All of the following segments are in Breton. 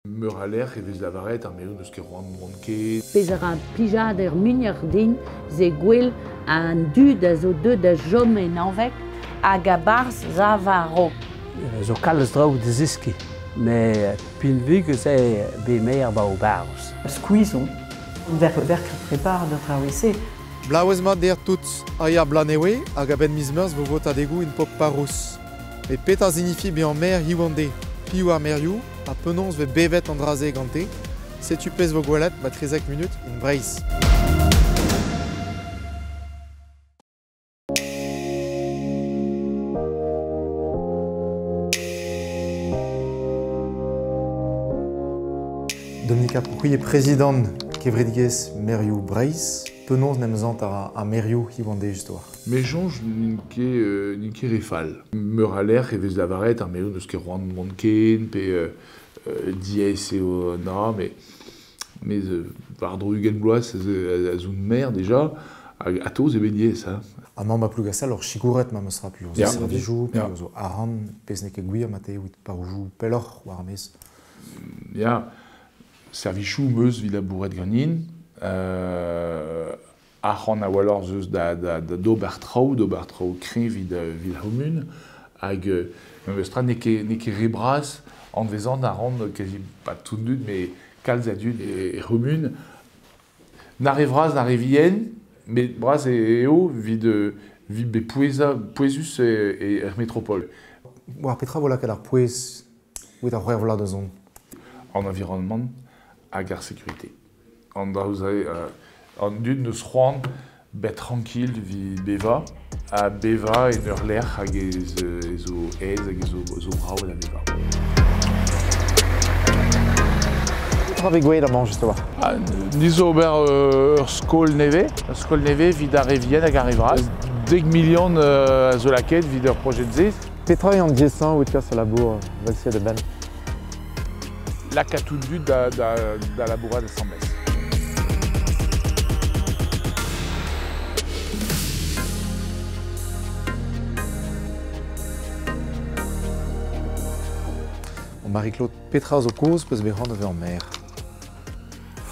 Meur a lec'h e vez lavaret ar meroù n'eus ket c'hoant mont ket. Pezh a ra plijadur muioc'h din ze gwell an dud a zo deuet da chom en Hañveg hag a-barzh Zavaro. Zo kalz draoù da zeskiñ, met pinvidik eo bet maer 'ba o barrouz. Skuizh on. Verk prepar da traoù-se. Blaouez mat deoc'h tout, a ya bloaz nevez hag a-benn miz Meurzh vo votadegoù en pop parrouz. Met petra signifi bezañ maer hiziv an deiz? Piv ar maerioù ha penaos vez bevet an dra-se gante? Setu pezh vo gwelet 'ba 13 munut in Breizh. Dominique Aprouc'hi eo prezidant kevredigezh maerioù Breizh. Penaos 'n em sant ar maerioù hiziv an deiz just a-walc'h? Me soñj n'int ket n'int ket re fall. Meur a lec'h e vez lavaret ar meroù n'eus ket c'hoant mont ken pe diaes eo an dra met met war-dro 20 vloaz a zo maer deja hag atav zo bet diaes hein. Amañ 'ba Plougastel oc'h sikouret ma 'meus ra piv zo servijoù, piv zo arc'hant, pezh n'eo ket gwir mat eo evit parroujoù pelloc'h war ar maez. Ya, servijoù 'm eus evit labourat ganin. Arc'hant a-walc'h 'z eus da d'ober traoù, d'ober traoù kreñv evit ar c'homun. Hag memestra n'eo ket n'eo ket re bras anvezan a ran kazi pas tout an dud met kalz a dud er c'homun. Na re vras na re vihan, met bras eo evit evit bet pouezañ pouezus er metropol. War petra vo lakaet ar pouez evit ar c'hwec'h vloaz da zont? An environnement hag ar sécurité. An daou-se, an dud n'eus c'hoant bet tranquille evit bevañ ha bevañ en ur lec'h hag ez zo aes hag ez zo brav da vevañ. Petra vez gwelet amañ just a-walc'h? Ni zo ober ur skol nevez, ur skol nevez evit ar re vihan hag ar re vras. 10 milion a zo lakaet evit ur projet-se. Petra eo an diaesañ evit kas al labour vel-se da benn? Lakaat tout dud da labourat asambles. Marie-Claude, petra zo kaoz peus bet c'hoant da vezañ maer?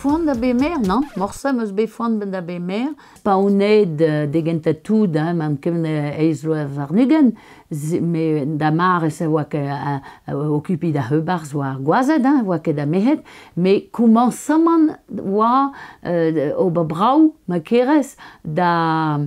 Foan da bet maer, non? Morse 'm eus bet foan da bet maer. Pa on aet da gentañ tout, hein, m'am ket eizh vloaz warn-ugent, me da mare se oa ket okupiñ da c'heubarzh oa ar gwazed, hein, oa ket da merc'hed. Met komañsamant oa ober brav ma kerez da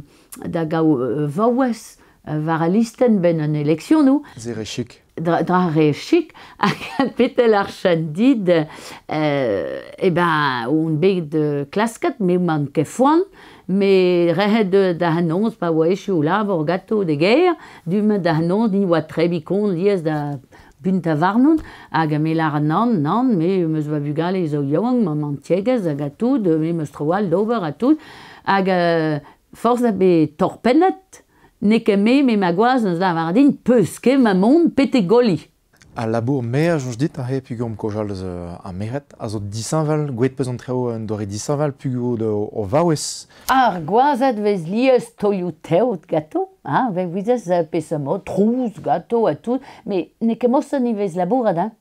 gaout vaouez war al listenn 'benn an eleksionoù. Se re chik. Dra re chik hag petel ar chen dit eh ben on bet klasket me 'man ket foan me rec'het da noz pa oa echu labour ganto da gêr du-mañ da noz ni oa trebiñ kont lies da buntañ warnon hag me lâr nann nann me 'm eus va bugale zo yaouank mañ an tiegezh hag ha tout me 'm eus tro all d'ober ha tout hag forzh da bet torpennet n'eo ket me met ma gwaz 'neus lavaret din peus ket ma mont betek golliñ. Al labour maer soñj dit aze peogwir omp kaozeal eus ar merc'hed a zo disheñvel gwelet peus an traoù un doare disheñvel peogwir o vaouez. Ar gwazed vez lies taolioù teod ganto, hein, vez ouizez peseurt mod, trouz ganto ha tout, met n'eo ket morse ni vez labourat hein.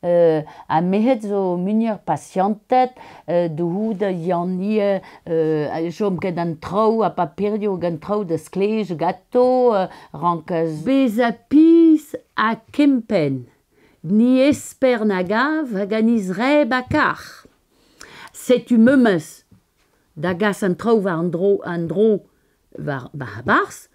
Ha merc'hed zo muioc'h pasianted, da c'houde Yann chom ket an traoù ha paperioù gant traoù da sklej ganto, rankas bezañ pizh ha kempenn. Ni esper na gav hag an izreb ha kar. Setu memes da gas an traoù war an dro war barzh,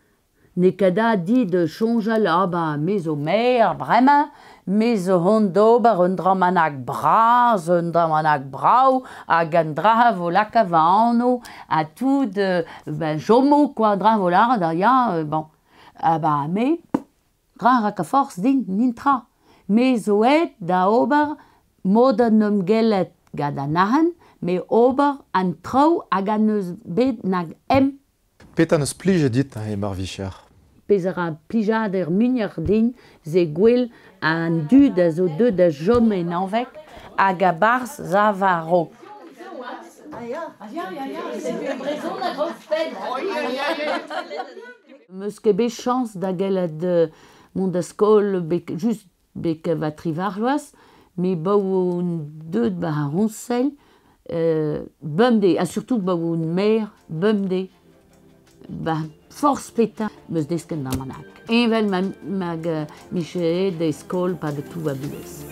n'eo ket da dit soñjal ah ba me zo maer bremañ, me zo hont d'ober un dra bennak bras, un dra bennak brav, hag an dra vo lakaat va anv ha tout ben chomo quoi, dra vo lâret ah ya bon. Ah ba me, dra ra ket forzh din, netra. Me zo aet da ober mod en em gellet gant an arc'hant, me ober an traoù hag an eus bet nag em. Petra neus plijet dit e mar vicher? Pezh a ra plijadur muioc'h din ze gwell an dud a zo deuet da chom en Hañveg hag a-barzh Zavaro. 'Meus ket bet chañs da gellet mont da skol just bek va tri vloaz. Me baou un deud ba ar ronsel, bemde, ha surtout baou un mer, bemde, ba force peta, meus desken da manak. Evel ma, mag miche de skol pa de tout a buez.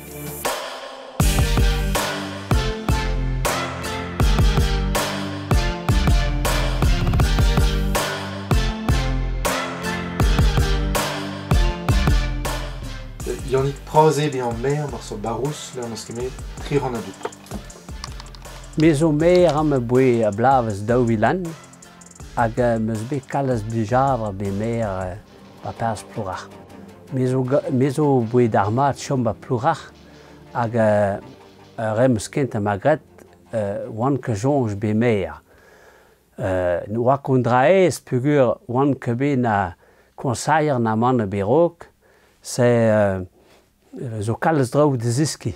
Yannick Praze be an mer mar so barous le an eus ket tri ran a dut. Me zo mer am boe a blavez daou vilan hag meus bet kalz blijadur be mer ba perz plourac'h. Me zo boe d'ar mat chom ba plourac'h hag rem eus kent am agret oan ket soñj be mer. Oa kondraez pugur oan ket bet na konsaer na mann berok, se zo kalz draoù da zeskiñ.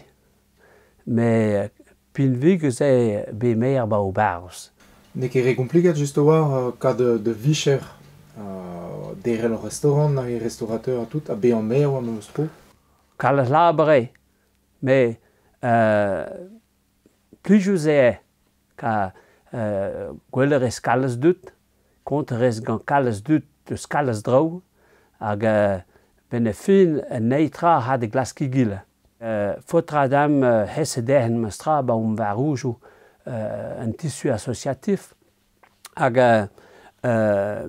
Me pinvig eus eo be mer ba o barz. N'eo ket re kompliket just war kad de vicher derel ur restaurant, nag e restaurateur a tout, a be an mer oa meus tro? Kalz labour eo, me plijus eo ka gweler ez kalz dut, konter ez gant kalz dut eus kalz draoù, hag ben e fin en neitra ha de glaski gile. Fotra dam hesse dehen mestra ba um varoujo un tissu associatif hag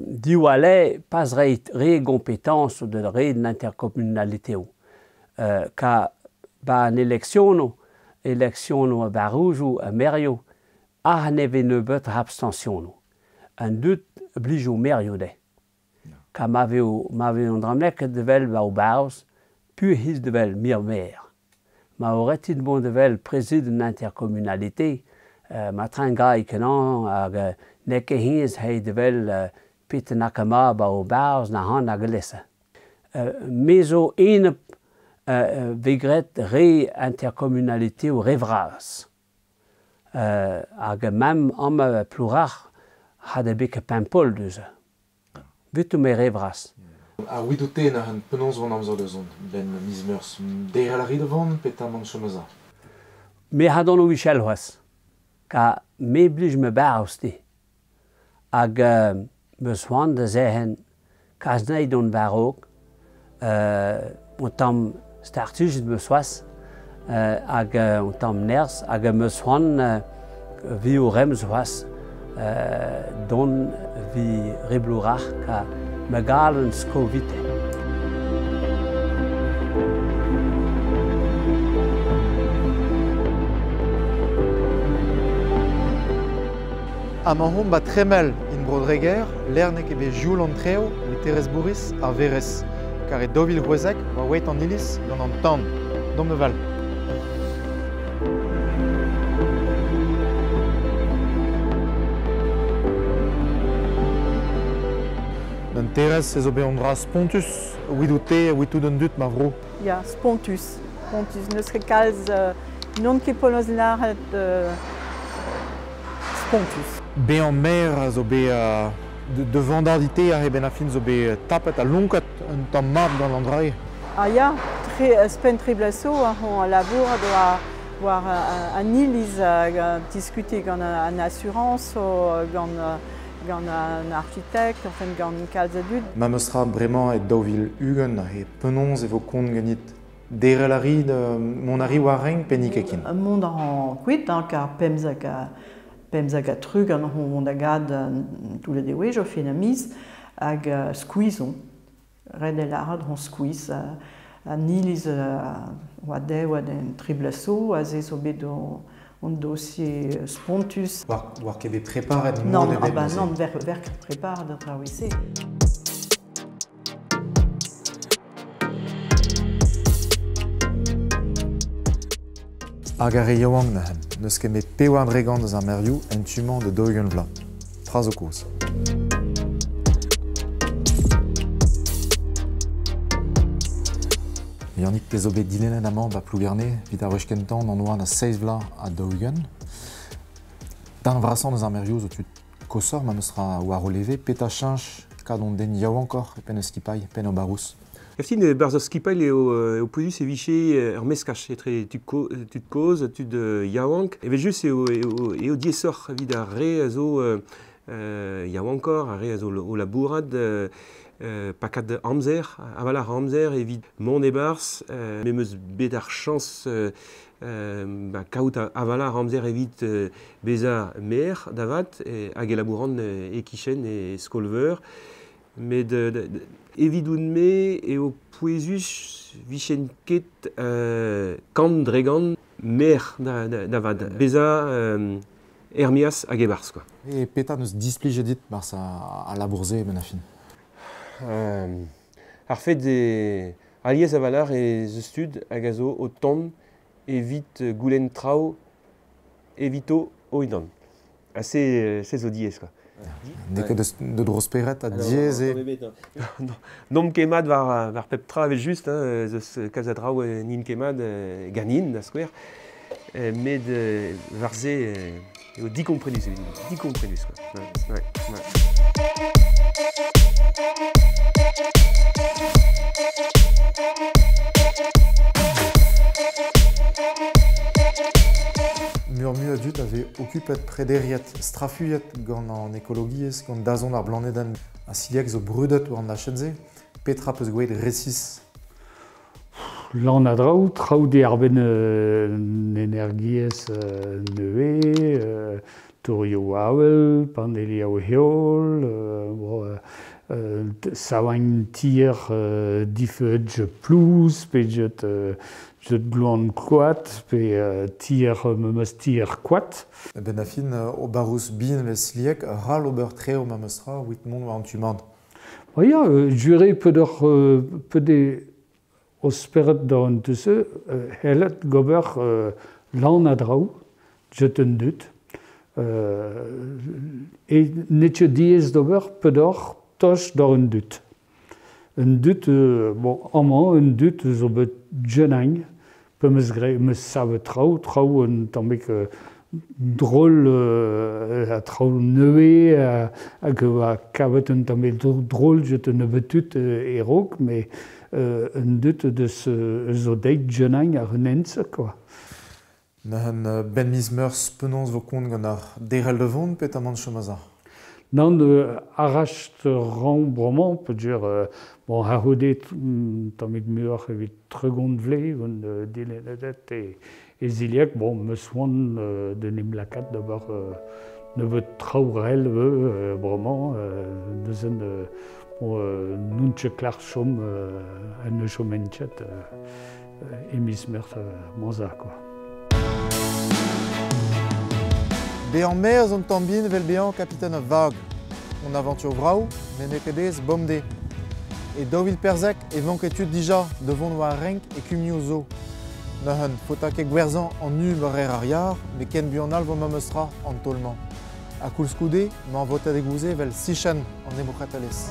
diwale pas re compétence de re l'intercommunalité. Ka ba an électiono a varoujo a merio a neve nebeut abstentiono. An dut blijo merio de. Ka ma veo an dramlek de vel ba o barz, pu his de vel mir mer. Ma o retit bon de vel président l'intercommunalité, ma tringai kenan hag ne ket hins hei de vel pit nakama ba o barz na han hag lese. Me zo enep vegret re intercommunalité o re vras. Hag mam am plourac'h ha de beke pempol deus. Vetu me re vras. A ouidoute na han penaos van amzer deus on, ben miz meurs derel a ri devant, peta man chomeza. Me ha don o Michel c'hoazh, ka me blij me barz te. Hag meus c'hoant da zehen kaz nei don barok, on tamm startujet meus c'hoazh, hag on tamm nerz, hag meus c'hoant vi o remz c'hoazh, don vi reblourac'h ka me galen sko vite. A man ba tremel in Brodreger, lernek ebe joul an treo, wi Terez Bourris ar verez, kar e dovil c'hwezek oa oet an iliz gant an tan, dom de val. Dan Terez ez zo bet an dra spontus, ouidoute, ouitout an dut ma vro. Ya, spontus. Spontus. Neus ket kalz non ket poloz laret spontus. Be an mer a zo bet de vandardite a ben a fin zo bet tapet a lonkat un tamm mat gant an drae. Ah ya, spen tri blaso a hon labour doa war an iliz diskute gant an assurance gant gant an architect, enfin gant kalz a dud. Ma meus ra bremañ e daou vil ugent e penaos e vo kont ganit derel a ri mont a ri war reng pennik ekin. Mont an kuit, kar pemzek a trug an hon vont da gad tout le dewej o fin a miz hag squeezon. Red el arad hon squeeze an iliz oa dev oa den triblaso a ze zo bet on dossier spontus. War ket bet preparet Non, ah bah non, ver prepar da traouese. Hag ar re yaouank nahen, neus ket met pewar dregant eus ar merioù en tumañ de daou-ugent vloaz. Tra zo kozh. Yannick te zo bet dilennet amañ ba Plougerne, evit ar wech kentañ an oa da seizh vloaz ha daou-ugent. Dan vrasañ eus ar merioù zo tud kosor ma meus ra war o leve, peta cheñch kad on den yaouankoc'h e penn eus skipailh, penn o barrouz. Kaftin, barz ur skipailh eo pouezus e vije ur meskaj etre tud kozh, tud yaouank. Evel just eo diaesoc'h evit ar re a zo yaouankoc'h, ar re a zo o labourat, pakad amzer, a-walc'h amzer evit mont e-barzh. Me 'm eus bet ar chañs kaout a-walc'h amzer evit bezañ maer da vat hag e labouran e-kichen e skol-veur. Met evidoun-me eo pouezus vijen ket 100% maer da vat. Bezañ Hermias hag e-barzh, quoi. E petra n'eus displijet dit barzh a labour-se ben a fin? Ar fet alies a-walc'h ez eus tud hag a zo o tont evit goulenn traoù evito o-unan. Ha se zo diaes, quoi. N'eo ket de dro-spered ha diaes eo. N'omp ket mat war pep tra evel-just, hein, ez eus kalz a draoù n'int ket mat ganin, da skouer. Met war se eo dikomprenus evit dikomprenus, quoi. Ouais, ouais. Murmu a dud avait occupet prederiet, strafuiet gant an ekologiezh, gant dazont ar blanedenn. A siliek zo brudet war an dachenn-se, petra peus gwelet resis? Lan a draoù, traoù diarbenn energiezh nevez, tourioù avel, panelioù heol, savañ tier difeuet plouz, pe jet gloan koad, pe tier memes tier koad. Ben a fin, o barrouz bihan vez siliek, ral ober treo memes tra, wit mont war an tu mat. Ba ya, jure peudoc'h peude o spered da an teuse, hellet gober lan a draoù, jet un dud. E n'eo diaes d'ober peudoc'h toch d'ar un dud. Un dud, bon, amañ un dud zo bet jenañ, pe meus graet meus savet traoù, traoù un tammig drol a traoù nevez hag oa kavet un tammig drol jet un nebeut tud e-raok, met un dud deus zo deit jenañ ar un hent, quoi. Neuzen ben miz meurzh penaos vo kont gant ar derel de vont pe tamant chom a Nann arracht ran bremañ, peogwir bon, ar c'houde tammig muioc'h evit tregont vloaz gant dilennet e ziliek, bon, meus oan d'en em lakaat d'ober nebeut traoù rel bremañ, neuzen bon, n'on ket klar chom en ne chomen ket e miz meurzh mañza, quoi. Bezañ maer zo un tamm bihan evel bezañ kapiten a vag. On aventure brav, met n'eo ket aes bemdez. E 2014 e vanke tud dija da vont war renk e kumunioù zo. Neuze, faota ket gwerzhañ an u war ar yar, met ken buan all vo memes tra an taol-mañ. Ha koulskoude, emañ votadegoù-se evel sichenn an demokratelezh.